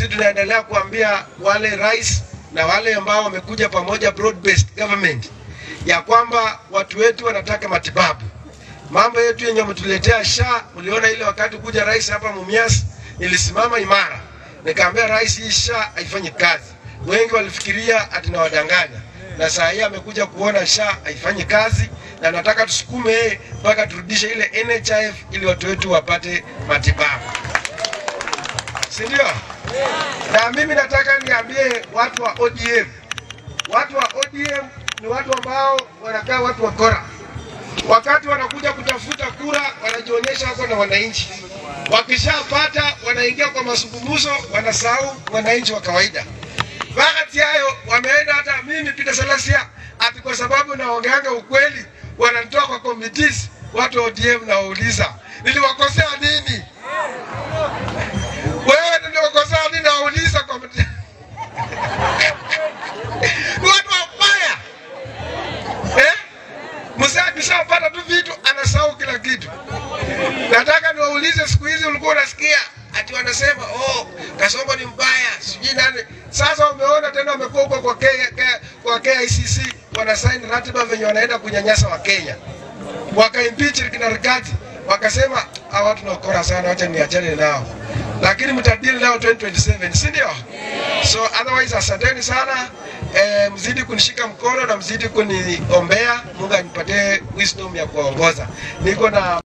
Sisi tunaendelea kuambia wale rais na wale ambao wamekuja pamoja broad based government ya kwamba watu wetu wanataka matibabu. Mambo yetu yenye mtuletea SHA, mliona ile wakati kuja rais hapa Mumias, nilisimama imara nikaambia rais, hii SHA haifanyi kazi. Wengi walifikiria ati nawadanganya, na saa hii amekuja kuona SHA haifanyi kazi, na nataka tusukume yeye mpaka turudishe ile NHIF ili watu wetu wapate matibabu, si ndio? Na mimi nataka niambie watu wa ODM, watu wa ODM ni watu ambao wanakaa watu wakora. Wakati wanakuja kutafuta kura wanajionyesha wako na wananchi, wakishapata wanaingia kwa mazungumzo, wanasahau wananchi wa kawaida. Wakati hayo wameenda, hata mimi Peter Salasya, ati kwa sababu naongeanga ukweli wananitoa kwa committees. Watu wa ODM nawauliza, niliwakosea nini? Wewe niliwakosea nini? Nawauliza kwa watu wabaya eh? Mzee akishapata tu vitu anasahau kila kitu. Nataka niwaulize, siku hizi ulikuwa unasikia ati wanasema oh, Kasongo ni mbaya, sijui nani. Sasa umeona tena wamekuwa huko kwa KICC wanasaini ratiba venye wanaenda kunyanyasa wa Kenya. Wakaimpeach kina Rigathi, wakasema hawa watu ni sana, wacha niachane nao. Lakini mtadili nao 2027, si ndio? So otherwise asanteni sana. Mzidi kunishika mkono na mzidi kuniombea, Mungu anipatie wisdom ya kuongoza. Niko na